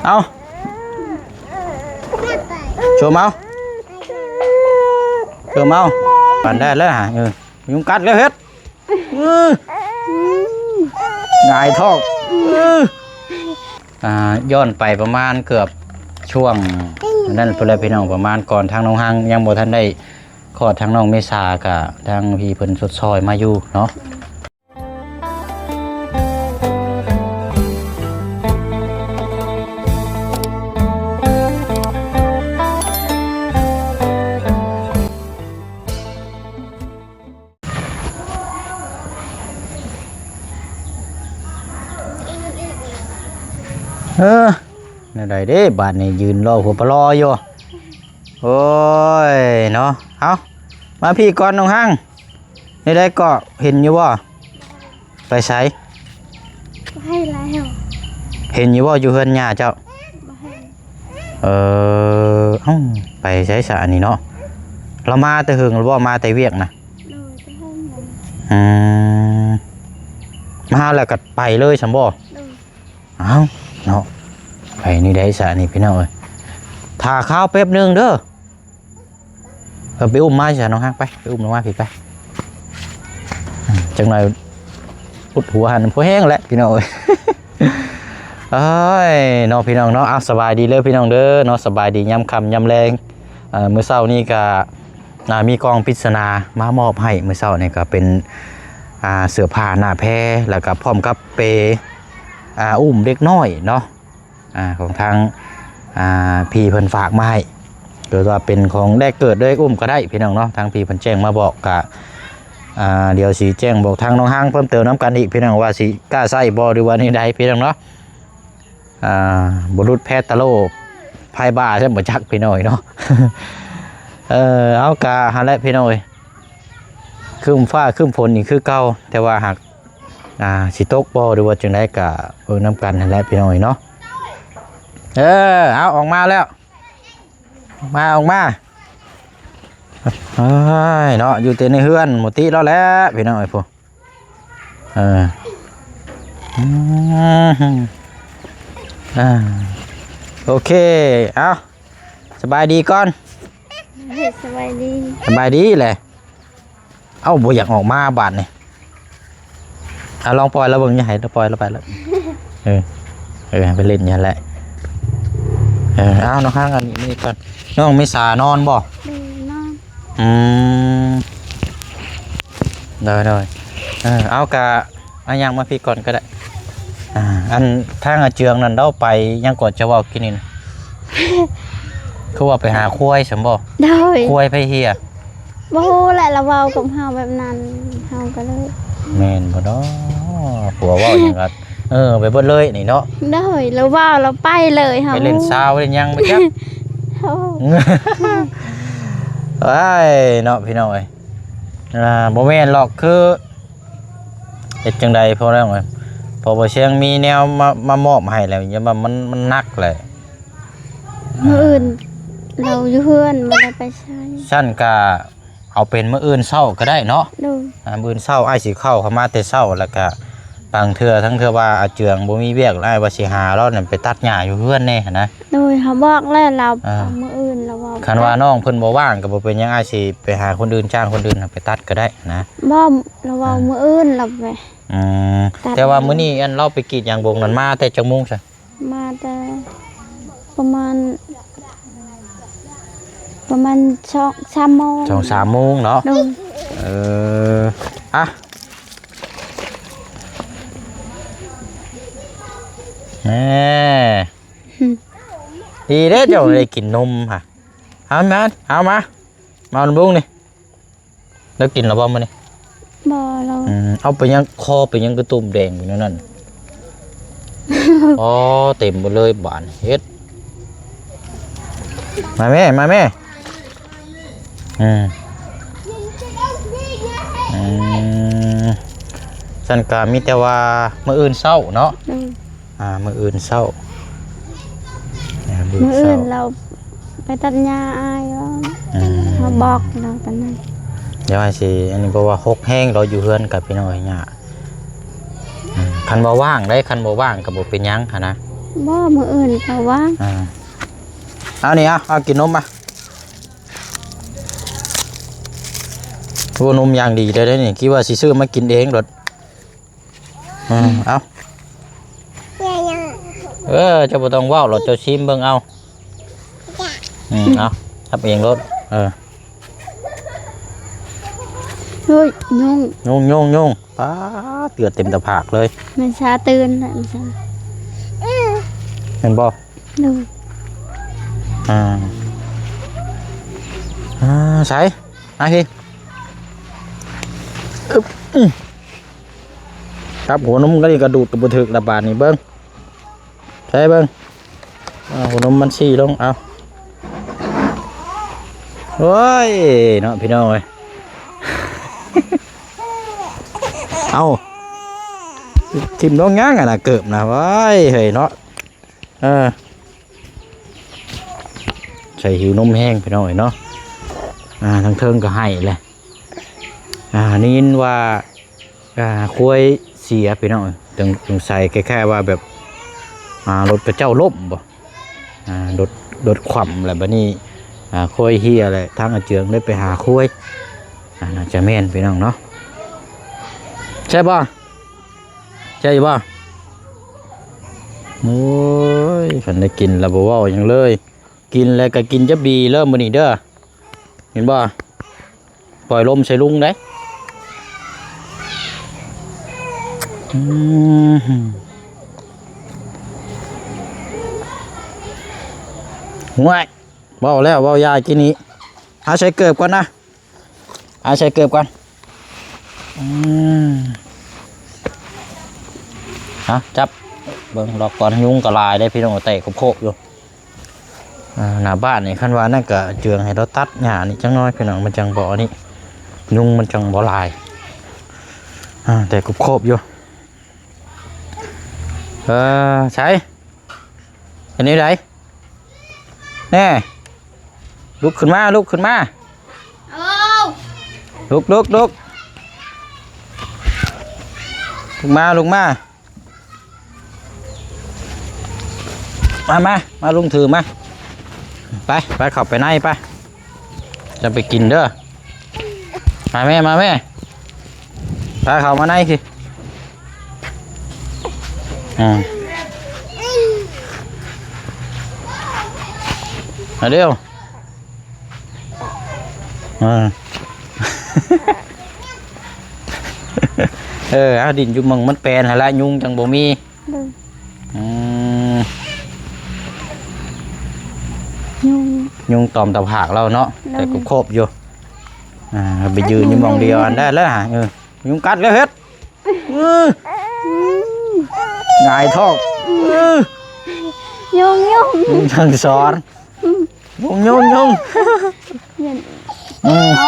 ເອົາ ໂຊມເອົາ ໂຊມເອົາ ປານໄດ້ແລ້ວຫາ ເອີ ຍຸງກັດແລ້ວເຮັດ ເອີ ຫງາຍທ້ອງ ເອີ ອ່າ ຍ້ອນໄປປະມານເກືອບຊ່ວງນັ້ນພຸ້ນແຫຼະພີ່ນ້ອງ ປະມານກ່ອນທາງນ້ອງຮັງຍັງບໍ່ທັນໄດ້ຄອດ ທາງນ້ອງເມສາກະທາງພີ່ເພິ່ນຊົດຊ່ອຍມາຢູ່ເນາະ. ເອີ ແນວໃດເດ້ບາດນີ້ ຢືນລໍຫົວປະລໍຢູ່. ໂອ້ຍເນາະ ເອົາ ມາພີ້ກ່ອນນ້ອງຮັງ ແນວໃດເກາະ ເຫັນຢູ່ບໍ່? ໄປໃສ? ໄປແລ້ວ. ເຫັນຢູ່ບໍ່ ຢູ່ເຮືອນຍ່າເຈົ້າ? ບໍ່ເຫັນ. ເອີ ເອົ້າ ໄປໃສສະອັນນີ້ເນາະ? ລາວມາແຕ່ເຫິງແລ້ວບໍ່? ມາແຕ່ວຽກນະ? ໂດຍ ແຕ່ເຫິງແລ້ວ. ອືມ ມາແລ້ວກໍໄປເລີຍຊັ້ນບໍ່? ໂດຍ. ອ້າວ ເນາະ ໄປນີ້ໄດ້ຊະນີ້ພີ່ນ້ອງເອີຍ ຖ້າຄາວແປັບໜຶ່ງເດີ. ເອີ ໄປອຸ້ມມາຊະນ້ອງຮັກ ໄປ ໄປອຸ້ມລົງມາພີ້ໄປ. ອືມ ຈັກໜ່ອຍອຸດຫົວຫັ້ນພໍແຮງແຫຼະພີ່ນ້ອງເອີຍ. ເອີຍ ເນາະ ພີ່ນ້ອງເນາະ ເອົາ ສະບາຍດີເດີພີ່ນ້ອງເດີເນາະ ສະບາຍດີຍາມຄ່ຳຍາມແລງ. ເອີ ມື້ເຊົ້ານີ້ກະ ອ່າ ມີກ່ອງປິດສະໜາມາມອບໃຫ້ ມື້ເຊົ້ານີ້ກໍເປັນ ອ່າ ເສື້ອຜ້າໜ້າແພ ແລ້ວກໍພ້ອມກັບເປ ອ່າ ອຸ້ມເດັກນ້ອຍເນາະ ອ່າ ຂອງທາງ ອ່າ ພີ່ເພິ່ນຝາກມາໃຫ້ ຫຼືວ່າເປັນຂອງແລກເກີດເລີຍ ອຸ້ມກໍໄດ້ພີ່ນ້ອງເນາະ. ທາງພີ່ເພິ່ນແຈ້ງມາບອກ ກະ ອ່າ ດຽວຊິແຈ້ງບອກທາງນ້ອງຮັງເພີ່ມເຕີມນຳກັນອີກ ພີ່ນ້ອງ ວ່າຊິກ້າໃຊ້ບໍ່ ຫຼືວ່າແນວໃດ ພີ່ນ້ອງເນາະ. ອ່າ ບຸລຸດແພດຕະໂລ ພາຍບ່າຊັ້ນບໍ່ຈັກພີ່ນ້ອງເນາະ. ເອີ ເອົາ ກະຫັ້ນແຫຼະພີ່ນ້ອງເອີຍ ຄຶ້ມຟ້າຄຶ້ມຝົນອີກຄືເກົ່າ ແຕ່ວ່າຫາກ ອ່າ ຊິຕົກບໍ່ ຫຼືວ່າຈັ່ງໃດ ກະເບິ່ງນຳກັນຫັ້ນແຫຼະພີ່ນ້ອງເອີຍເນາະ. ເອີ ເອົາ ອອກມາແລ້ວ ອອກມາ ອອກມາ. ເອີຍ ເນາະ ຢູ່ແຕ່ໃນເຮືອນ ໝົດຕິລາວແຫຼະພີ່ນ້ອງເອີຍ ພຸ້ນ. ເອີ ອືມ ອ່າ ໂອເຄ ເອົາ ສະບາຍດີກ່ອນ. ເອີ ສະບາຍດີ ສະບາຍດີແຫຼະ. ເອົ້າ ບໍ່ຢາກອອກມາບາດນີ້. ເອົາ ລອງປ່ອຍລາວເບິ່ງ ຢ່າໃຫ້ລາວ ປ່ອຍລາວໄປລະ. ເອີ ເອີ ໃຫ້ໄປຫຼິ້ນຢູ່ຫັ້ນແຫຼະ. ເອີ ເອົາ ນ້ອງຮັງ ອັນນີ້ນີ້ກ່ອນ. ນ້ອງເມສານອນບໍ່? ໂດຍ ນອນ. ອືມ ໂດຍໆ. ເອີ ເອົາ ກະ ອ່ະ ຍ່າງມາພີ້ກ່ອນກໍໄດ້. ອ່າ ອັນທາງອາເຈືອງນັ້ນ ລາວໄປຫຍັງເກາະ ເຈົ້າເວົ້າກີ້ນີ້ນະ? ຄືວ່າໄປຫາຄວາຍຊັ້ນບໍ່? ໂດຍ. ຄວາຍໃຜເຮຍ? ບໍ່ຮູ້ແຫຼະ ລາວເວົ້າກັບເຮົາແບບນັ້ນ ເຮົາກໍເລີຍ ແມ່ນບໍ່ເນາະ? ຜົວເວົ້າຫຍັງກໍ ເອີ ໄປເບິດເລີຍນີ້ເນາະ. ໂດຍ. ລາວເວົ້າ ລາວໄປເລີຍ ເຮົາ ໄປຫຼິ້ນສາວ ໄປຫຼິ້ນຫຍັງໄປຈັກ. ໂອ້ ເອີຍ ເນາະ ພີ່ນ້ອງເອີຍ. ອ່າ ບໍ່ແມ່ນຫຼອກ ຄື ເຮັດຈັ່ງໃດພໍ່ນ້ອງເອີຍ ເພາະວ່າຊຽງມີແນວມາ ມາມອບໃຫ້ແລ້ວ ຢ່າວ່າມັນ ມັນໜັກແຫຼະ. ມື້ອື່ນລາວຢູ່ເຮືອນ ບໍ່ໄດ້ໄປໃສ. ຊັ້ນກະເອົາເປັນມື້ອື່ນເຊົ້າກໍໄດ້ເນາະ. ໂດຍ. ອ່າ ມື້ອື່ນເຊົ້າອ້າຍຊິເຂົ້າ ເຂົ້າມາແຕ່ເຊົ້າ ແລ້ວກະບາງເທື່ອ ທັງເທື່ອວ່າອາເຈືອງບໍ່ມີວຽກ ອ້າຍວ່າຊິຫາລາວນັ້ນໄປຕັດຫຍ້າຢູ່ເຮືອນແດ່ຫັ້ນນະ. ໂດຍ. ເຮົາບອກແລ້ວລາວ ອ່າ ມື້ອື່ນລາວເວົ້າ ຄັນວ່ານ້ອງເພິ່ນບໍ່ວ່າງກໍບໍ່ເປັນຫຍັງ ອ້າຍຊິໄປຫາຄົນອື່ນ ຈ້າງຄົນອື່ນໄປຕັດກໍໄດ້ນະ. ບໍ່ ລາວເວົ້າ ອ່າ ມື້ອື່ນລາວໄປ. ອືມ ແຕ່ວ່າມື້ນີ້ ອັນ ລາວໄປກຣີດຢາງບົງນັ້ນ ມາແຕ່ຈັກໂມງຊະ? ມາແຕ່ປະມານ ປະມານສອງສາມໂມງ ສອງສາມໂມງເນາະ. ໂດຍ. ເອີ ອ່ະ ແນ່ ດີເດ້ ເຈົ້າໄດ້ກິນນົມຫະ. ເອົາມາ ເອົາມາ ມາເອົານົມລຸງນີ້. ແລ້ວກິນແລ້ວບໍ່ມື້ນີ້? ບໍ່ ແລ້ວ. ອືມ ເອົາໄປຫຍັງ ຄໍເປັນຫຍັງຄືຕຸ່ມແດງຢູ່ນັ້ນ? ອໍ ເຕັມໝົດເລີຍບາດນີ້ ເຮັດ ມາແມ່ ມາແມ່. ອືມ ອືມ ຊັ້ນກະມີແຕ່ວ່າມື້ອື່ນເຊົ້າເນາະ. ອືມ. ອ່າ ມື້ອື່ນເຊົ້າ ມື້ອື່ນເຊົ້າ ລາວໄປຕັດຫຍ້າອ້າຍວ່າ ອືມ ເຮົາບອກລາວຕອນນັ້ນ. ດຽວອ້າຍຊິ ອັນນີ້ ເພາະວ່າຮົກແຮງ ລາວຢູ່ເຮືອນກັບພີ່ນ້ອງເອີຍ ຫຍ້າ. ອືມ ຄັນບໍ່ວ່າງເດ້ ຄັນບໍ່ວ່າງກໍບໍ່ເປັນຫຍັງຫັ້ນນະ. ບໍ່ ມື້ອື່ນເຂົາວ່າງ. ອ່າ ເອົານີ້ ເອົາ ເອົາກິນນົມມາ. ໂອ້ ນົມຢ່າງດີເດ້ນີ້ ຄິດວ່າຊິຊື້ມາກິນເອງໂລດ. ອືມ ເອົາ ເອີ ເຈົ້າບໍ່ຕ້ອງເວົ້າດອກ ເຈົ້າຊີມເບິ່ງເອົາ. ອືມ ເອົາ ຈັບເອງໂລດ. ເອີ ເຮີ້ຍ ຍຸງ ຍຸງ ຍຸງ ຍຸງ. ປ້າ ເລືອດເຕັມໜ້າຜາກເລີຍ. ແມ່ນຊາຕື່ນແລ້ວ ແມ່ນຊາ ແມ່ນບໍ່? ໂດຍ. ອ່າ ອ່າ ໃສ ມາພີ້. ອຶບ ອື ຈັບຫົວນົມກໍດີ ກະດູດກໍບໍ່ຖືກລະບາດນີ້ ເບິ່ງ ໃສ່ເບິ່ງ. ເອົາຫົວນົມມັນຊີ້ລົງ ເອົາ. ໂອ້ຍ ເນາະ ພີ່ນ້ອງເອີຍ. ເອົາ ຖິ້ມລົງຫຍັງຫັ້ນນະ ເກີບນະ. ໂອ້ຍ ເຮີ້ຍເນາະ. ເອີ ໃສ່ຫິວນົມແຮງ ພີ່ນ້ອງເອີຍເນາະ. ອ່າ ທາງເທິງກໍໃຫ້ແຫຼະ. ອ່າ ໄດ້ຍິນວ່າ ອ່າ ຄວາຍເສຍ ພີ່ນ້ອງເອີຍ. ສົງ ສົງໄສຄ້າຍໆວ່າແບບ ອ່າ ລົດເຂົາເຈົ້າລົ້ມບໍ ອ່າ ລົດ ລົດຂວ້ຳແລ້ວບາດນີ້ ອ່າ ຄວາຍເຮ່ຍແລ້ວ ທາງອາເຈືອງໄດ້ໄປຫາຄວາຍ. ອ່າ ໜ້າຈະແມ່ນ ພີ່ນ້ອງເນາະ. ໃຊ່ບໍ່? ໃຊ່ຢູ່ບໍ່? ໂອ້ຍ ຄັນໄດ້ກິນແລ້ວບໍ່ເວົ້າຫຍັງເລີຍ. ກິນແລ້ວກໍກິນຈະບີເລີຍມື້ນີ້ເດີ ເຫັນບໍ່? ປ່ອຍລົມໃສ່ລຸງໄດ໋. ອືມ ຫ້ວຍ ເວົ້າແລ້ວເວົ້າຢ່າກິນນີ້. ຫາໃສ່ເກີບກ່ອນນະ. ອາ ໃສ່ເກີບກ່ອນ. ອືມ ເອົາ ຈັບເບິ່ງລອກກ່ອນ. ຍຸງກໍຫຼາຍເດ້ພີ່ນ້ອງ ແຕກໂຄບໆຢູ່. ອ່າ ໜ້າບ້ານນີ້ ຄັນວ່ານັ້ນກໍເຈືອງໃຫ້ລາວຕັດຫຍ້ານີ້ຈັກໜ້ອຍພີ່ນ້ອງ ມັນຈັ່ງບໍ່ອັນນີ້ ຍຸງມັນຈັ່ງບໍ່ຫຼາຍ. ອ່າ ແຕກໂຄບໆຢູ່. ເອີ ໃສ ເປັນແນວໃດ? ແນ່ ລຸກຂຶ້ນມາ ລຸກຂຶ້ນມາ. ເອົາ ລຸກ ລຸກ ລຸກ ລຸກມາ ລຸກມາ. ມາ ມາ ມາ ລຸງຖືມາ. ໄປ ໄປ ເຂົ້າໄປໃນໄປ. ຈະໄປກິນເດີ. ມາແມ່ ມາແມ່ ພາເຂົ້າມາໃນພີ້. ອືມ ມາເດີ. ເອີ ເອີ ເອົາ ດິ້ນຢູ່ໝ່ອງມັນແປນຫັ້ນລະ ຍຸງຈັ່ງບໍ່ມີ. ໂດຍ. ອືມ ຍຸງ ຍຸງຕອມໜ້າຜາກລາວເນາະ. ໂດຍ. ແຕ່ກໍໂຄບຢູ່. ອ່າ ໄປຢືນຢູ່ໝ່ອງດຽວຫັ້ນໄດ້ແລ້ວ. ເອີ ຍຸງກັດແລ້ວເຮັດ. ອື ອືມ ຫງາຍທ້ອງ. ອື ຍຸງ ຍຸງ ຍຸງສັ່ງສອນ. ອືມ ຍຸງ ຍຸງ ຍຸງ. ເຢັນ ອືມ ໂອ້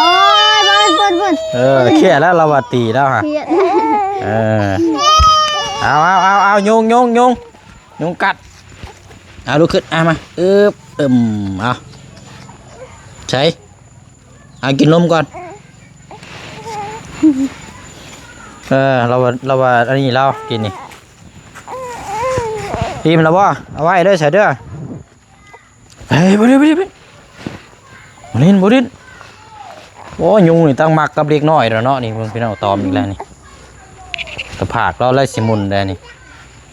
ຍ ເບິ່ງ ເບິ່ງ ເບິ່ງ. ເອີ ເຄຍແລ້ວ ລາວວ່າຕີແລ້ວຫະ. ເຄຍ. ເອີ ເອົາ ເອົາ ເອົາ ເອົາ ຍຸງ ຍຸງ ຍຸງ ຍຸງກັດ. ເອົາ ລຸກຂຶ້ນ ເອົາ ມາ ອຶບ ອືມ ເອົາ ໃສ່ ເອົາ ກິນນົມກ່ອນ. ເອີ ລາວວ່າ ລາວວ່າອັນນີ້ລາວກິນນີ້. ອີ່ມແລ້ວບໍ່? ເອົາໄວ້ເດີ ໃສ່ເດີ. ເຮີ້ຍ ບໍ່ຫຼິ້ນ ບໍ່ຫຼິ້ນ ບໍ່ຫຼິ້ນ ບໍ່ຫຼິ້ນ. ໂອ້ຍ ຍຸງນີ້ຕັ້ງມັກກັບເດັກນ້ອຍແລ້ວເນາະ. ນີ້ເບິ່ງພີ່ນ້ອງ ຕອມອີກແລ້ວນີ້. ຕະຜາກລາວໄລ່ຊິໝຸ່ນໄດ້ນີ້.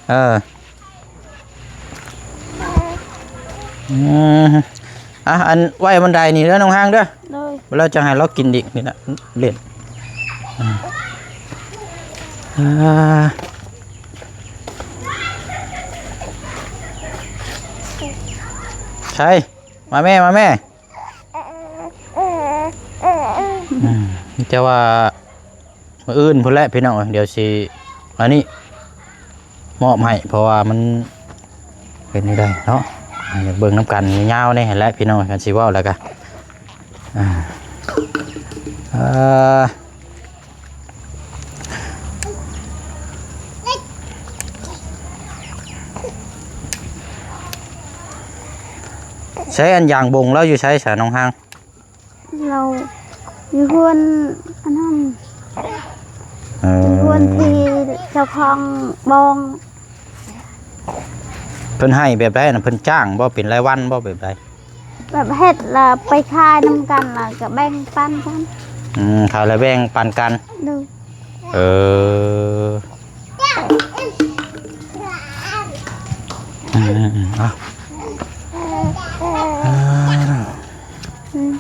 ເອີ ອືມ ອ່ະ ອັນໄວ້ບັນໄດນີ້ເດີ ນ້ອງຮາງເດີ. ໂດຍ. ແລ້ວຈະໃຫ້ລາວກິນອີກນີ້ນະ ຫຼິ້ນ. ອ່າ ໃສ່ ມາແມ່ ມາແມ່. ອືມ ແຕ່ວ່າມື້ອື່ນພຸ້ນແຫຼະພີ່ນ້ອງເອີຍ ດຽວຊິອັນນີ້ມອບໃຫ້ ເພາະວ່າມັນເປັນຈັ່ງໃດເນາະ. ຢາກເບິ່ງນຳກັນຍາວໆນີ້ຫັ້ນແຫຼະພີ່ນ້ອງ ຄັນຊິເວົ້າແລ້ວກະ ອ່າ ເອີ ໃຊ້ອັນຢາງບົງລາວຢູ່ໃສສະ ນ້ອງຮາງ? ລາວຢູ່ເຮືອນອັນນັ້ນ. ເອີ ຢູ່ເຮືອນທີ່ເຈົ້າຂອງບ່ອນ. ເພິ່ນໃຫ້ແບບໃດນະ? ເພິ່ນຈ້າງບໍ່? ເປັນລາຍວັນບໍ່? ແບບໃດ? ແບບເຮັດແລ້ວໄປຂາຍນຳກັນ ແລ້ວກໍແບ່ງປັນກັນ. ອືມ ຂາຍແລ້ວແບ່ງປັນກັນ. ໂດຍ. ເອີ ອືມໆໆ ເອົາ ອືມ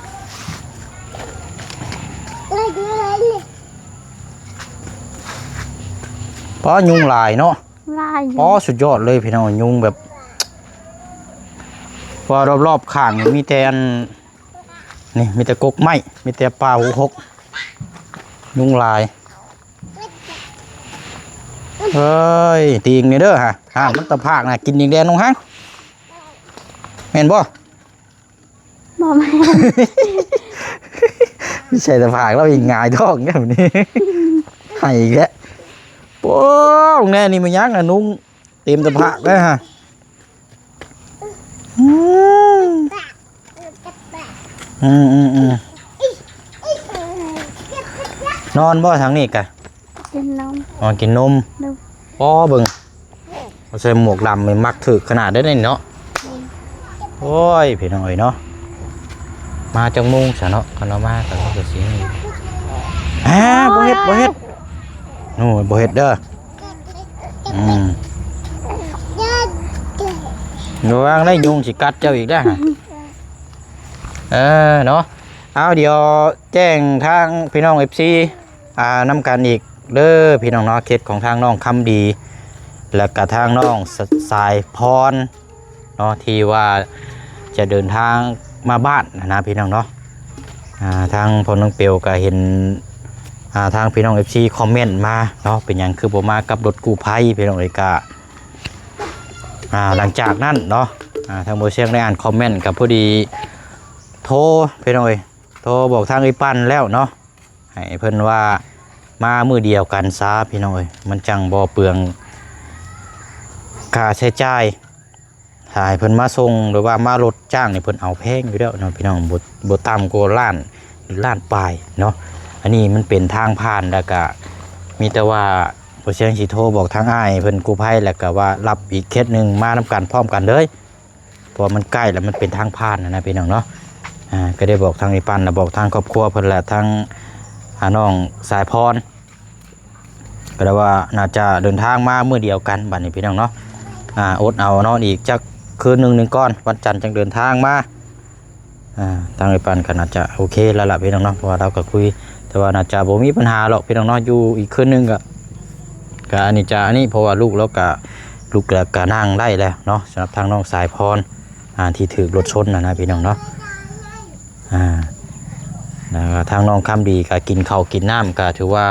ປ້າ ຍຸງຫຼາຍເນາະ. ຫຼາຍຢູ່. ອໍ ສຸດຍອດເລີຍພີ່ນ້ອງ ຍຸງແບບ ເພາະວ່າລອບໆຂ້າງນີ້ມີແຕ່ອັນ ນີ້ມີແຕ່ກົກໄມ້ ມີແຕ່ປ່າຫົວຫົກ ຍຸງຫຼາຍ. ເອີຍ ຕີງນີ້ເດີຫະ ຫາ ມັນຕະພາກນະ ກິນອີກແດ່ນ້ອງຮັງ ແມ່ນບໍ່? ບໍ່ແມ່ນ. ໃສ່ຕະພາກແລ້ວອີກ ຫງາຍທ້ອງແລ້ວນີ້ ໃຫ້ອີກແລ້ວ. ໂອ້ ແນ່ນີ້ແມ່ນຫຍັງນະ ນຸງເຕັມຕະພາກເລີຍຫະ. ອືມ ອືມໆໆ ນອນບໍ່ທາງນີ້ກະ? ກິນນົມ. ອໍ ກິນນົມ. ໂດຍ. ອໍ ເບິ່ງ ໃສ່ໝວກດຳນີ້ມັກຖືກຂະໜາດເດ້ນີ້ເນາະ. ໂອ້ຍ ພີ່ນ້ອງເອີຍເນາະ ມາຈັກໂມງຊະເນາະ? ຄັນວ່າມາກໍຄືຊິ ອ່າ ບໍ່ເຮັດ ບໍ່ເຮັດ ໂອ້ຍ ບໍ່ເຮັດເດີ. ອືມ ລະວັງໄດ້ຍຸງຊິກັດເຈົ້າອີກເດີ. ເອີ ເນາະ ເອົາ ດຽວແຈ້ງທາງພີ່ນ້ອງ ເອັຟຊີ ອ່າ ນຳກັນອີກເດີພີ່ນ້ອງເນາະ ເຂດຂອງທາງນ້ອງຄຳດີ ແລ້ວກະທາງນ້ອງ ສ- ສາຍພອນເນາະ ທີ່ວ່າຈະເດີນທາງມາບ້ານນະ ພີ່ນ້ອງເນາະ. ອ່າ ທາງພໍ່ນ້ອງເປວກະເຫັນ ອ່າ ທາງພີ່ນ້ອງ ເອັຟຊີ ຄອມເມັນມາເນາະ ເປັນຫຍັງຄືບໍ່ມາກັບລົດກູ້ໄພ ພີ່ນ້ອງເອີຍ. ກະ ອ່າ ຫຼັງຈາກນັ້ນເນາະ ອ່າ ທາງບໍ່ຊຽງໄດ້ອ່ານຄອມເມັນ ກະພໍດີໂທ ພີ່ນ້ອງເອີຍ ໂທບອກທາງອີ່ປັນແລ້ວເນາະ ໃຫ້ເພິ່ນວ່າມາມື້ດຽວກັນຊະ ພີ່ນ້ອງເອີຍ ມັນຈັ່ງບໍ່ເປືອງຄ່າໃຊ້ຈ່າຍ. ຖ້າໃຫ້ເພິ່ນມາສົ່ງ ຫຼືວ່າມາລົດຈ້າງນີ້ ເພິ່ນເອົາແພງຢູ່ແລ້ວເນາະ ພີ່ນ້ອງ ບໍ່ ບໍ່ຕ່ຳກວ່າລ້ານ ລ້ານປາຍເນາະ. ອັນນີ້ມັນເປັນທາງຜ່ານ ແລ້ວກະມີແຕ່ວ່າບໍ່ຊຽງຊິໂທບອກທາງອ້າຍເພິ່ນກູ້ໄພ ແລ້ວກະວ່າຮັບອີກເຂດໜຶ່ງມານຳກັນພ້ອມກັນເລີຍ ເພາະວ່າມັນໃກ້ ແລ້ວມັນເປັນທາງຜ່ານນະ ພີ່ນ້ອງເນາະ. ອ່າ ກໍໄດ້ບອກທາງອີ່ປັນ ແລ້ວບອກທາງຄອບຄົວເພິ່ນ ແລະ ທາງ ອ່າ ນ້ອງສາຍພອນ ກໍໄດ້ວ່າໜ້າຈະເດີນທາງມາມື້ດຽວກັນບັດນີ້ ພີ່ນ້ອງເນາະ. ອ່າ ອົດເອົານອນອີກຈັກຄືນໜຶ່ງໜຶ່ງກ່ອນ ວັນຈັນຈັ່ງເດີນທາງມາ. ອ່າ ທາງອ້າຍປັນກໍໜ້າຈະໂອເຄແລ້ວລະ ພີ່ນ້ອງເນາະ ເພາະວ່າລາວກໍຄຸຍ ແຕ່ວ່າໜ້າຈະບໍ່ມີບັນຫາຫຼອກ ພີ່ນ້ອງເນາະ. ຢູ່ອີກຄືນໜຶ່ງກໍ ກໍອັນນີ້ຈະອັນນີ້ ເພາະວ່າລຸກແລ້ວກໍ ລຸກແລ້ວກໍນັ່ງໄດ້ແລ້ວເນາະ ສຳລັບທາງນ້ອງສາຍພອນ ອ່າ ທີ່ຖືກລົດຊົນນະນະ ພີ່ນ້ອງເນາະ. ອ່າ ແລ້ວກໍທາງນ້ອງຄຳດີກໍກິນເຂົ້າກິນນ້ຳ ກໍຖືວ່າ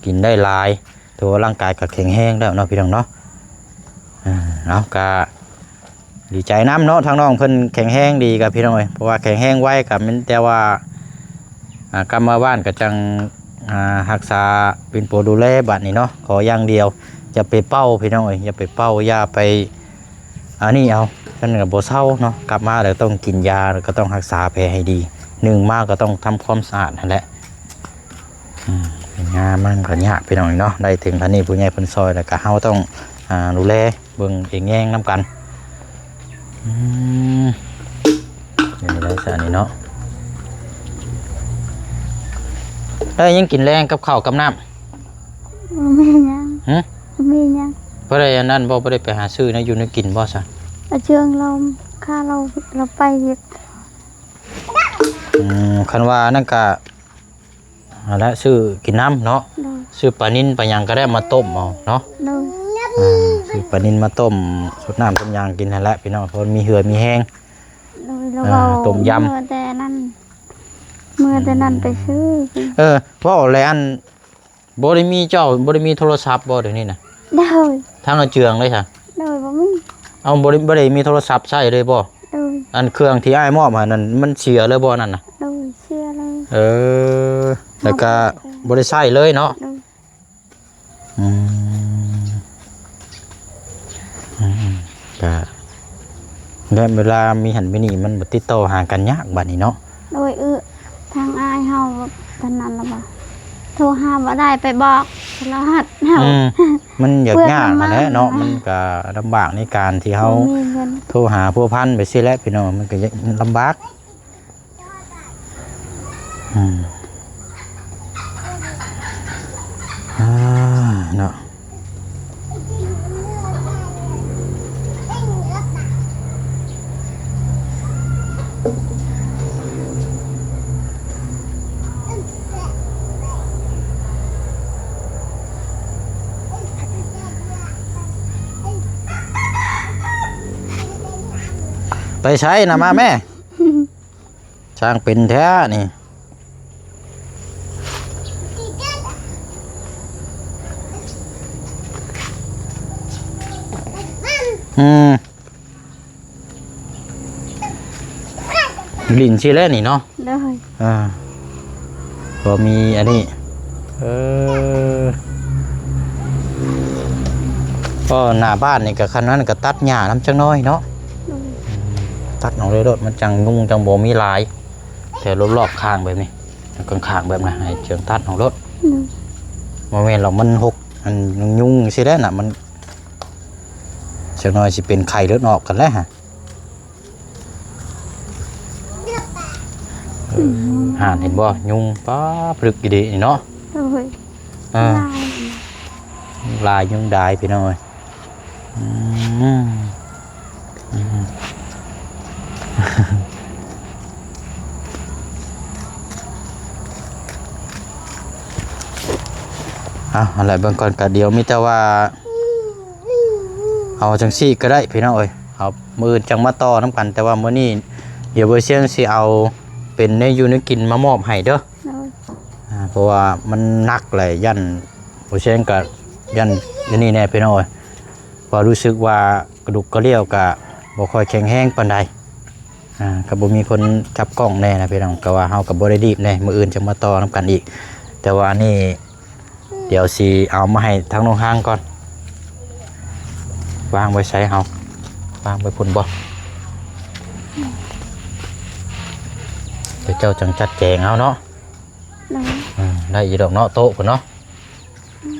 ກິນໄດ້ຫຼາຍ ຖືວ່າຮ່າງກາຍກໍແຂງແຮງແລ້ວເນາະ ພີ່ນ້ອງເນາະ. ເອົາ ກໍດີໃຈນຳເນາະ ທາງນ້ອງເພິ່ນແຂງແຮງດີ ກໍພີ່ນ້ອງເອີຍ ເພາະວ່າແຂງແຮງໄວ ກໍແມ່ນແຕ່ວ່າ ອ່າ ກັບມາບ້ານກໍຈັ່ງ ອ່າ ຮັກສາປິ່ນປົວດູແລບາດນີ້ເນາະ. ຂໍຢ່າງດຽວ ຢ່າໄປເປົ່າ ພີ່ນ້ອງເອີຍ ຢ່າໄປເປົ່າ ຢ່າໄປອັນນີ້ເອົາ ມັນກໍບໍ່ເຊົາເນາະ. ກັບມາແລ້ວຕ້ອງກິນຢາ ແລ້ວກໍຕ້ອງຮັກສາແຜໃຫ້ດີ ໜຶ່ງມາກໍຕ້ອງທຳຄວາມສະອາດຫັ້ນແຫຼະ. ອືມ ເປັນງາມັນກໍຍາກ ພີ່ນ້ອງເນາະ ໄດ້ເຖິງຂັ້ນນີ້ ຜູ້ໃຫຍ່ເພິ່ນຊ່ອຍ ແລ້ວກໍເຮົາຕ້ອງ ອ່າ ດູແລເບິ່ງເອງແຍງນຳກັນ. ອືມ ເປັນໄດ້ຊະນີ້ເນາະ. ໄດ້ຫຍັງກິນແລງກັບເຂົ້າກັບນ້ຳ? ບໍ່ມີຫຍັງ. ຫຶ? ບໍ່ມີຫຍັງ. ບໍ່ໄດ້ອັນນັ້ນບໍ່? ບໍ່ໄດ້ໄປຫາຊື້ແນວຢູ່ແນວກິນບໍ່ຊະ? ອາເຈີງລາວ ຂ້າລາວ ລາວໄປວຽກ. ອືມ ຄັນວ່ານັ້ນກະ ຫັ້ນແຫຼະ ຊື້ກິນນຳເນາະ. ໂດຍ. ຊື້ປານິນປາຫຍັງກໍໄດ້ມາຕົ້ມເອົາເນາະ. ໂດຍ. ອ່າ ຊື້ປານິນມາຕົ້ມ ສົດນ້ຳສົດຫຍັງກິນຫັ້ນແຫຼະ ພີ່ນ້ອງ ເພາະມີເຫື່ອມີແຮງ. ໂດຍ. ແລ້ວ ອ່າ ຕົ້ມຢຳ ເມື່ອແຕ່ນັ້ນ ເມື່ອແຕ່ນັ້ນໄປຊື້. ເອີ ເວົ້າແລ້ວ ອັນ ບໍ່ໄດ້ມີ ເຈົ້າບໍ່ໄດ້ມີໂທລະສັບບໍ່ດຽວນີ້ນະ? ໂດຍ. ທາງອາເຈືອງເລີຍຊະ? ໂດຍ ບໍ່ມີ. ເອົາ ບໍ່ໄດ້ ບໍ່ໄດ້ມີໂທລະສັບໃຊ້ເລີຍບໍ່? ໂດຍ. ອັນເຄື່ອງທີ່ອ້າຍມອບໃຫ້ນັ້ນ ມັນເສຍເລີຍບໍ່ນັ້ນນະ? ໂດຍ ເສຍເລີຍ. ເອີ ແລ້ວກະ ເຮົາບໍ່ໄດ້ໃຊ້ເລີຍເນາະ? ໂດຍ. ອືມ ອືມ ກະ ແບບເວລາມີຫັ້ນມີນີ້ ມັນບໍ່ຕິດຕໍ່ຫາກັນຍາກບາດນີ້ເນາະ? ໂດຍ. ເອີ ທາງອ້າຍເຮົາຕອນນັ້ນລະບໍ່? ໂທຫາບໍ່ໄດ້ ໄປບອກຕະຫຼອດ. ອືມ ມັນຍາກ ເພື່ອນ ຍາກຫັ້ນແຫຼະເນາະ ມັນມາ ມັນກະລຳບາກໃນການທີ່ເຮົາ ບໍ່ມີເງິນ ໂທຫາພົວພັນໄປຊີ້ແຫຼະພີ່ນ້ອງ ມັນກະລຳບາກ. ອືມ ອ່າ ເນາະ ໄປໃສນະ ມາແມ່. ຊ່າງເປັນແທ້ນີ້. ອືມ ຫຼິ້ນຊີ້ແຫຼະນີ້ເນາະ. ໂດຍ ອ່າ ບໍ່ມີອັນນີ້ ເອີ ກໍໜ້າບ້ານນີ້ກໍ ຄັນນັ້ນກໍຕັດຫຍ້ານຳຈັກໜ້ອຍເນາະ. ໂດຍ ຕັດອອກເລີຍໂລດ ມັນຈັ່ງຍຸງຈັ່ງບໍ່ມີຫຼາຍ ແຖວລອບໆຂ້າງແບບນີ້ ຂ້າງໆແບບນັ້ນ ໃຫ້ເຈີງຕັດອອກໂລດ. ໂດຍ ບໍ່ແມ່ນດອກ ມັນຫົກ ອັນຍຸງຊີ້ແຫຼະນະ ມັນຈັກໜ້ອຍຊິເປັນໄຂ້ເລືອດອອກກັນແລ້ວຫະ. ອືມ ຫັ້ນເຫັນບໍ່ ຍຸງ ປ້າ ປຶກອີ່ຫຼີນີ້ເນາະ. ໂອ້ຍ ອ່າ ຫຼາຍ ຫຼາຍ ຍຸງຫຼາຍພີ່ນ້ອງເອີຍ. ອືມ ອືມ ເອົາ ຫັ້ນແຫຼະ ເບິ່ງກ່ອນ ກະດຽວມີແຕ່ວ່າ ເອົາຈັ່ງຊີ້ກໍໄດ້ພີ່ນ້ອງເອີຍ ເອົາມື້ອື່ນຈັ່ງມາຕໍ່ນຳກັນ ແຕ່ວ່າມື້ນີ້ດຽວບໍ່ຊຽງຊິເອົາເປັນແນວຢູ່ແນວກິນມາມອບໃຫ້ເດີ. ໂດຍ ອ່າ ເພາະວ່າມັນໜັກແຫຼະ ຢ້ານບໍ່ຊຽງກໍຢ້ານອັນນີ້ແດ່ພີ່ນ້ອງເອີຍ ເພາະວ່າຮູ້ສຶກວ່າກະດູກກະດ່ຽວກໍບໍ່ຄ່ອຍແຂງແຮງປານໃດ. ອ່າ ກໍບໍ່ມີຄົນຈັບກ້ອງແດ່ນະພີ່ນ້ອງ ກໍວ່າເຮົາກໍບໍ່ໄດ້ດີບແດ່ ມື້ອື່ນຈະມາຕໍ່ນຳກັນອີກ ແຕ່ວ່າອັນນີ້ ດຽວຊິເອົາມາໃຫ້ທາງນ້ອງຮາງກ່ອນ. ວາງໄວ້ໃສເຮົາ? ວາງໄວ້ພຸ້ນບໍ່? ດຽວເຈົ້າຈັ່ງຈັດແຈງເອົາເນາະ. ໂດຍ ອືມ ໄດ້ຢູ່ດອກເນາະ ໂຕະພຸ້ນເນາະ. ອືມ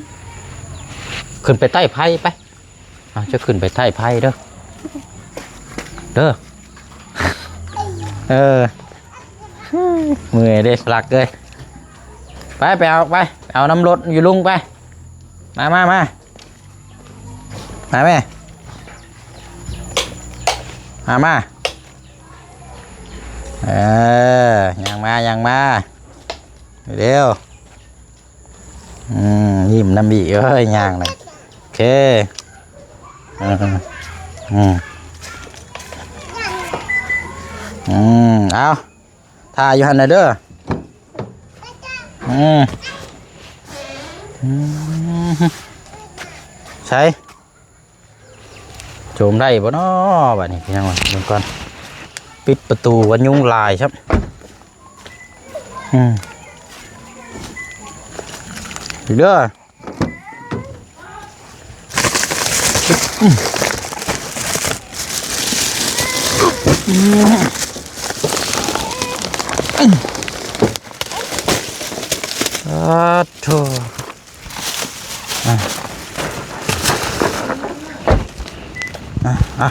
ຂຶ້ນໄປໃຕ້ໄຟໄປ. ເອົາ ຈະຂຶ້ນໄປໃຕ້ໄຟເດີ ເດີ ເອີ ເມື່ອຍເດ້ ຫຼັກເອີຍ. ໄປ ໄປເອົາ ໄປ ເອົານຳລົດຢູ່ລຸງໄປ. ມາ ມາ ມາ ມາແມ່ ມາ ມາ ເອີ ຍ່າງມາ ຍ່າງມາ ເລັວ. ອືມ ຍິ້ມນຳອີກ ເອີຍ ຍ່າງນະ ໂອເຄ ອືມ ອືມ ອືມ ເອົາ ຖ້າຢູ່ຫັ້ນນະເດີ ອືມ ອືມ ໃສ ໂຈມໄດ້ບໍ່ນໍ ບາດນີ້ ພີ່ນ້ອງ ເບິ່ງກ່ອນ ປິດປະຕູກັນ ຍຸງຫຼາຍຊ້ຳ ອືມ ເດີ ອືມ ອາ ໂທ້. ອ່ະ ອ່ະ ອ່ະ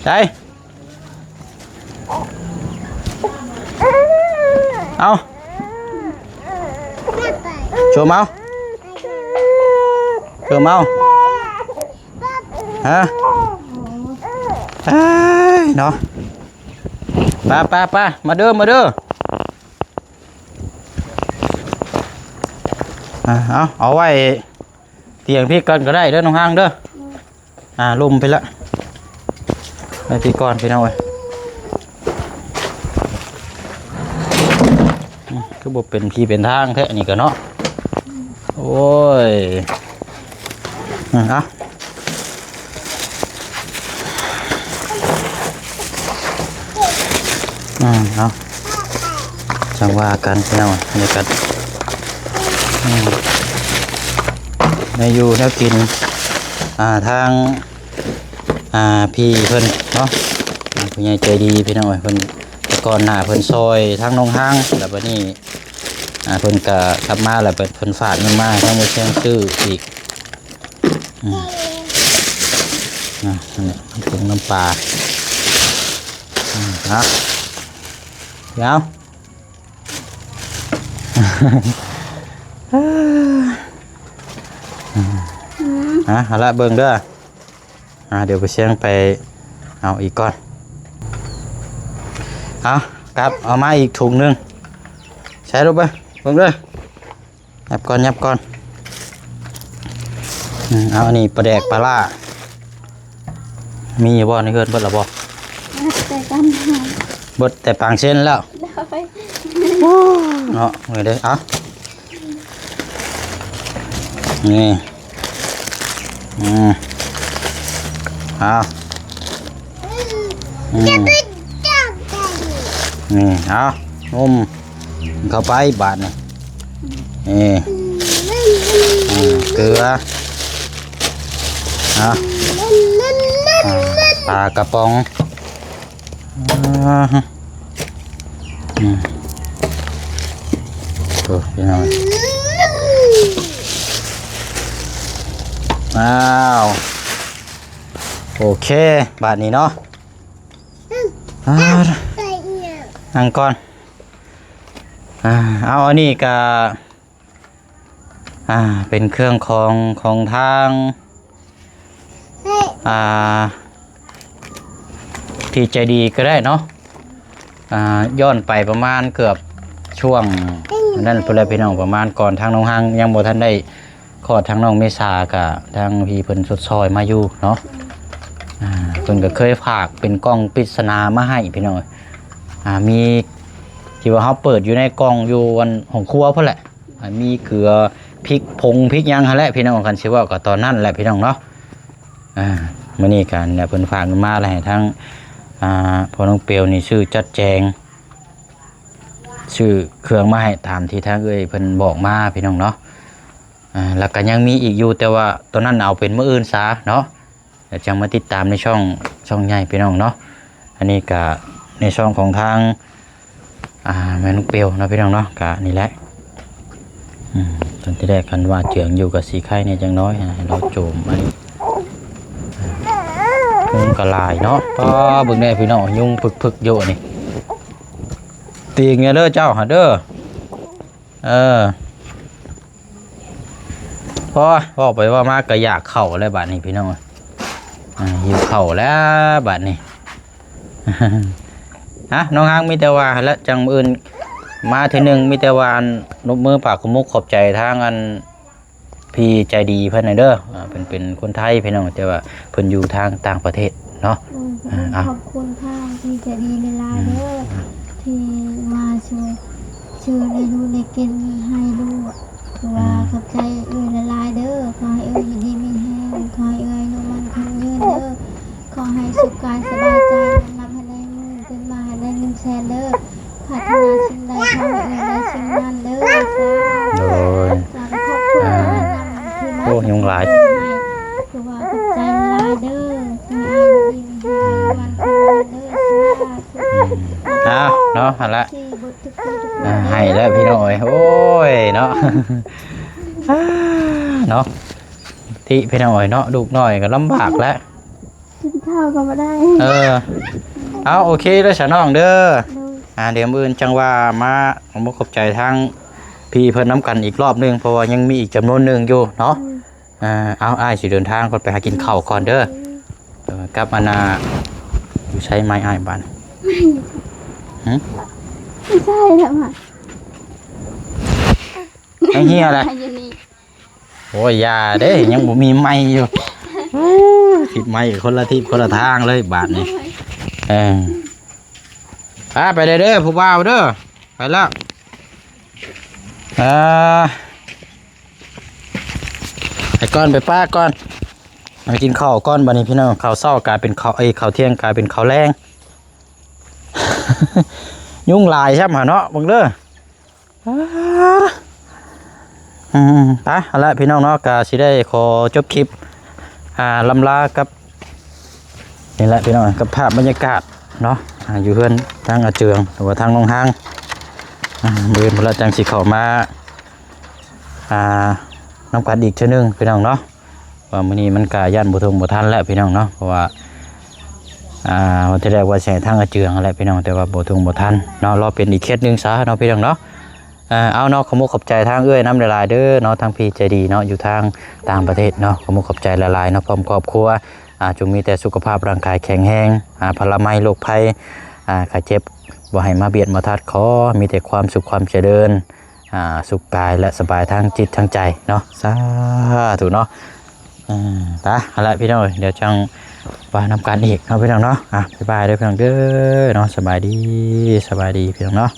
ໃສ່ ເອົາ ໂຊມເອົາ ໂຊມເອົາ ຮະ ເອີຍ ເນາະ ໄປ ໄປ ໄປ ມາເດີ ມາເດີ. ອ່າ ເອົາ ເອົາໄວ້ຕຽງພີ້ກ່ອນກໍໄດ້ເດີນ້ອງຮາງເດີ ອ່າ ລົມພີ້ລະ ໄວ້ພີ້ກ່ອນພີ່ນ້ອງເອີຍ ອືມ ຄືບໍ່ເປັນທີ່ເປັນທາງແທ້ນີ້ກໍເນາະ ໂອ້ຍ ອ່າ ເອົາ ອືມ ເອົາ ຈັ່ງວ່າກັນພີ່ນ້ອງ ອັນນີ້ກໍ ອືມ ແນວຢູ່ແນວກິນ ອ່າ ທາງ ອ່າ ພີ່ເພິ່ນເນາະ ອ່າ ຜູ້ໃຫຍ່ໃຈດີພີ່ນ້ອງເອີຍ ເພິ່ນ ກ່ອນໜ້າເພິ່ນຊ່ອຍທາງໜອງຮາງ ແລ້ວບັດນີ້ ອ່າ ເພິ່ນກໍກັບມາ ແລ້ວເພິ່ນ ເພິ່ນຝາກເງິນມາໃຫ້ທາງໝູ່ຊຽງຊື້ອີກ. ອືມ ອ່າ ອັນນີ້ ເປັນນ້ຳປາ. ອືມ ເອົາ ດຽວ ອືມ ອ່າ ເອົາລະ ເບິ່ງເດີ. ອ່າ ດຽວໄປຊຽງໄປເອົາອີກກ່ອນ. ເອົາ ກັບເອົາມາອີກຖົງໜຶ່ງ. ໃສ່ລົງໄປ ເບິ່ງເດີ. ຫຍັບກ່ອນ ຫຍັບກ່ອນ. ອືມ ເອົາ ອັນນີ້ປາແດກປາຫຼ້າ ມີຢູ່ບໍ່ໃນເຮືອນ? ເບິດແລ້ວບໍ່? ເບິດແຕ່ກັນ ເບິດແຕ່ປາງເຊັນແລ້ວ. ໂດຍ ໂອ້ ເນາະ ເອີ ເດີ ເອົາ ນີ້ ອືມ ເອົາ ອືມ ນີ້ ເອົາ ງຸ້ມ ເຂົ້າໄປບາດນີ້. ນີ້ ອືມ ເກືອ ເອົາ ອ່າ ປາກະປ໋ອງ ອ່າ ອືມ ໂອ້ ພີ່ນ້ອງ ອ້າວ ໂອເຄ ບາດນີ້ເນາະ ອ່າ ນັ່ງກ່ອນ. ອ່າ ເອົາ ອັນນີ້ກະ ອ່າ ເປັນເຄື່ອງຂອງ ຂອງທາງ ອ່າ ທີ່ໃຈດີກໍໄດ້ເນາະ. ອ່າ ຍ້ອນໄປປະມານເກືອບຊ່ວງນັ້ນພຸ້ນແຫຼະ ພີ່ນ້ອງ, ປະມານກ່ອນທາງນ້ອງຮັງຍັງບໍ່ທັນໄດ້ຄອດ ທາງນ້ອງເມສາ ກະທາງພີ່ເພິ່ນຊົດຊ່ອຍມາຢູ່ເນາະ. ອ່າ ເພິ່ນກໍເຄີຍຝາກເປັນກ່ອງປິດສະໜາມາໃຫ້ ພີ່ນ້ອງ. ອ່າ ມີທີ່ວ່າເຮົາເປີດຢູ່ໃນກ່ອງຢູ່ອັນຫ້ອງຄົວພຸ້ນແຫຼະ. ອ່າ ມີເກືອ ພິກ ຜົງ ພິກຫຍັງຫັ້ນແຫຼະ ພີ່ນ້ອງ, ຄັນຊິເວົ້າກໍຕອນນັ້ນແຫຼະ ພີ່ນ້ອງເນາະ. ອ່າ ມື້ນີ້ກໍເພິ່ນຝາກເງິນມາ ແລ້ວໃຫ້ທາງ ອ່າ ພໍ່ນ້ອງເປວນີ້ຊື້ຈັດແຈງ ຊື້ເຄື່ອງມາໃຫ້ຕາມທີ່ທາງເອື້ອຍເພິ່ນບອກມາ ພີ່ນ້ອງເນາະ. ອ່າ ແລ້ວກໍຍັງມີອີກຢູ່ ແຕ່ວ່າຕອນນັ້ນເອົາເປັນມື້ອື່ນຊະເນາະ. ແລ້ວຈັ່ງມາຕິດຕາມໃນຊ່ອງ ຊ່ອງໃຫຍ່ ພີ່ນ້ອງເນາະ. ອັນນີ້ກະໃນຊ່ອງຂອງທາງ ອ່າ ແມ່ນ້ອງເປວເນາະ ພີ່ນ້ອງເນາະ. ກະນີ້ແຫຼະ ອືມ ຕອນທີ່ແລກຄັນວ່າເຈືອງຢູ່ກະຊິໄຄແດ່ຈັກໜ້ອຍ ໃຫ້ລາວໂຈມໄວ້. ຍຸງກະຫຼາຍເນາະ. ປ້າ ເບິ່ງແດ່ ພີ່ນ້ອງ ຍຸງພຶກໆຢູ່ນີ້. ຕີງແດ່ເດີເຈົ້າຫັ້ນເດີ. ເອີ ໂອ້ຍ ເວົ້າໄປເວົ້າມາກໍຢາກເຂົ້າແລ້ວບາດນີ້ ພີ່ນ້ອງ. ອ່າ ຫິວເຂົ້າແລ້ວບາດນີ້. ອ່ະ ນ້ອງຮັກ ມີແຕ່ວ່າຫັ້ນແຫຼະ ຈັ່ງມື້ອື່ນມາເທື່ອໜຶ່ງ. ມີແຕ່ວ່າອັນ ຍົກມືປາກຂອບມຸກຂອບໃຈທາງອັນ ພີ່ໃຈດີເພິ່ນນະເດີ. ອ່າ ເພິ່ນເປັນຄົນໄທ ພີ່ນ້ອງ, ແຕ່ວ່າເພິ່ນຢູ່ທາງຕ່າງປະເທດເນາະ. ໂດຍ ອ່າ ຂອບຄຸນທາງພີ່ໃຈດີຫຼາຍໆເດີ ອືມ ທີ່ມາຊ່ວຍ ຊື້ໄດ້ຢູ່ໄດ້ກິນໃຫ້ລູກ. ຖືວ່າ ອືມ ຂອບໃຈເອື້ອຍຫຼາຍໆເດີ. ຂໍໃຫ້ເອື້ອຍຢູ່ດີມີແຮງ, ຂໍໃຫ້ເອື້ອຍອາຍຸໝັ້ນຂວັນຍືນເດີ. ຂໍໃຫ້ສຸກກາຍສະບາຍໃຈ, ນອນຫຼັບໃຫ້ໄດ້ເງິນ, ຕື່ນມາໃຫ້ໄດ້ເງິນແສນເດີ. ປາດຖະໜາສິ່ງໃດ ຂໍໃຫ້ເອື້ອຍໄດ້ສິ່ງນັ້ນເດີ. ສາທຸ. ໂດຍ ຂອບຄຸນ ອ່າ ທີ່ມາ ໂອ້ ຍຸງຫຼາຍ ໃຫ້ ຖືວ່າຂອບໃຈຫຼາຍເດີ. ຂໍໃຫ້ເອື້ອຍຢູ່ດີມີແຮງ, ອາຍຸໝັ້ນຂວັນຍືນເດີ. ສາທຸ. ອືມ ອ້າວ ເນາະ ຫັ້ນລະ ອ່າ ໃຫ້ແລ້ວພີ່ນ້ອງເອີຍ. ໂອ້ຍເນາະ ເນາະ ທີ່ພີ່ນ້ອງເອີຍເນາະ ລູກນ້ອຍກໍລຳບາກແລ້ວ ກິນເຂົ້າກໍບໍ່ໄດ້. ເອີ ເອົາ ໂອເຄເດີຊະນ້ອງເດີ. ໂດຍ ອ່າ ດຽວມື້ອື່ນຈັ່ງວ່າມາຂອບໃຈທາງພີ່ເພິ່ນນຳກັນອີກລອບໜຶ່ງ ເພາະວ່າຍັງມີອີກຈຳນວນໜຶ່ງຢູ່ເນາະ. ໂດຍ ອ່າ ເອົາ ອ້າຍຊິເດີນທາງກ່ອນ ໄປຫາກິນເຂົ້າກ່ອນເດີ. ໂດຍ ເອີ ກັບອັນນ່າ ຢູ່ໃສໄມ້ອ້າຍບາດ? ຫຶ? ບໍ່ໃຊ່ແລ້ວ ໄມ້ເຫ່ຍແຫຼະ. ຢູ່ນີ້ ໂອ້ຍ ຢ່າເດ້ ຍັງບໍ່ມີໄມ້ຢູ່. ໂອ້ຍ ທິດໄມ້ຄົນລະທິດຄົນລະທາງເລີຍບາດນີ້. ໂດຍ ເອີ ອ່າ ໄປເດີ ຜູ້ບ່າວເດີ. ໄປແລ້ວ ອ່າ ໄປກ່ອນ ໄປປ້າກ່ອນ ມາກິນເຂົ້າກ່ອນບາດນີ້ພີ່ນ້ອງ. ເຂົ້າເຊົ້າກາຍເປັນເຂົ້າ ເອີ ເຂົ້າທ່ຽງກາຍເປັນເຂົ້າແລງ. ຍຸງຫຼາຍຊ້ຳຫາເນາະ ເບິ່ງເດີ. ອ່າ ອືມ ໄປ ເອົາລະພີ່ນ້ອງເນາະ ກະຊິໄດ້ຂໍຈົບຄລິບ ອ່າ ລ່ຳລາກັບ ນີ້ແຫຼະພີ່ນ້ອງ ກັບພາບບັນຍາກາດ ເນາະ ອ່າ ຢູ່ເຮືອນທາງອາເຈືອງ ຫຼືວ່າທາງນ້ອງຮາງ ອ່າ ມື້ອື່ນພຸ້ນລະຈັ່ງຊິເຂົ້າມາ ອ່າ ນຳກັນອີກເທື່ອໜຶ່ງພີ່ນ້ອງເນາະ ວ່າມື້ນີ້ມັນກະຢ້ານບໍ່ທົ່ງບໍ່ທັນແລ້ວພີ່ນ້ອງເນາະ ເພາະວ່າ ອ່າ ວ່າແຕ່ແລກວ່າຊິໃຫ້ທາງອາເຈືອງຫັ້ນແຫຼະພີ່ນ້ອງ ແຕ່ວ່າບໍ່ທົ່ງບໍ່ທັນເນາະ ລໍເປັນອີກເຄສໜຶ່ງຊະເນາະພີ່ນ້ອງເນາະ. ເອີ ເອົາເນາະ ຂອບມຸກຂອບໃຈທາງເອື້ອຍນຳຫຼາຍໆເດີເນາະ ທາງພີ່ໃຈດີເນາະ ຢູ່ທາງຕ່າງປະເທດເນາະ ຂອບມຸກຂອບໃຈຫຼາຍໆເນາະ ພ້ອມຄອບຄົວ ອ່າ ຈົ່ງມີແຕ່ສຸຂະພາບຮ່າງກາຍແຂງແຮງ ອ່າ ພະລາໄມໂລກໄພ ອ່າ ໄຂ້ເຈັບ ບໍ່ໃຫ້ມາບຽດມາທັດ ຂໍມີແຕ່ຄວາມສຸກຄວາມຈະເລີນ ອ່າ ສຸກກາຍ ແລະ ສະບາຍທາງຈິດທາງໃຈເນາະ ສາທຸເນາະ. ອືມ ໄປ ຫັ້ນແຫຼະພີ່ນ້ອງເອີຍ ດຽວຈັ່ງວ່ານຳກັນອີກເນາະພີ່ນ້ອງເນາະ ອ່າ ບາຍບາຍເດີພີ່ນ້ອງເດີເນາະ ສະບາຍດີ ສະບາຍດີພີ່ນ້ອງເນາະ.